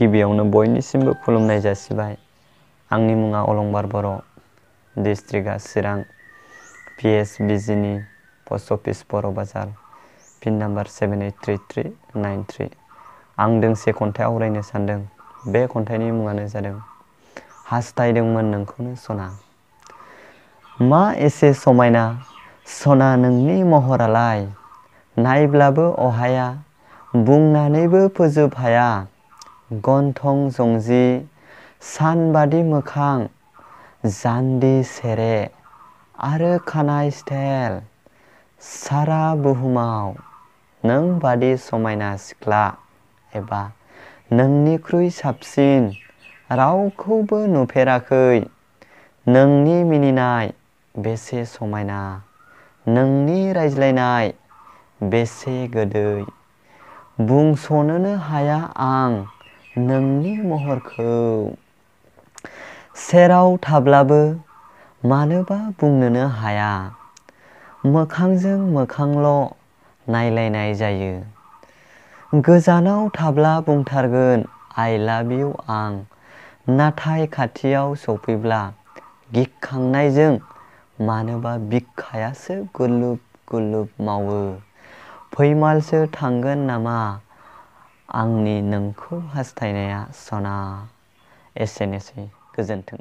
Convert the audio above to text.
गिबियावनो बयनिसिमबो खुलुमनाय जासिबाय। आंनि मुङा अलंबार बर', डिस्ट्रिक्टआ चिरां, PS बिजिनि पस्ट अफिस बर' बाजार, पिन नाम्बार 783393। आं दोंसे खन्थाइ आवरायनो सानदों। बे खन्थाइनि मुङानो जादों हास्थायदोंमोन नोंखौनो सना। मा एसे समायना सना नोंनि महरालाय, नायब्लाबो अहाया बुंनानैबो फोजोब हाया। गन्थं जंजि सानबादि मोखां, जान्जि सेरे आरो खानाइ स्टाइल, सारा बुहुमाव नों बादि समायना सिख्ला एबा नोंनिख्रुइ साबसिन रावखौबो नुफेराखै। नोंनि मिनिनाय बेसे समायना, नोंनि रायज्लायनाय बेसे गोदै, बुंस'नोनो हाया आं नोंनि महरखौ। सेराव थाब्लाबो मानोबा बुंनोनो हाया, मोखांजों मोखांल' नायलायनाय जायो। गोजानाव थाब्ला बुंथारगोन आइ लाभ इउ आं, नाथाय खाथियाव सफैब्ला गिखांनायजों मानोबा बिखायासो गुलुब गुलुब मावो। फैमालसो थांगोन नामा आंनि नोंखौ हास्थायनाया सना। एसेनोसै, गोजोन्थों।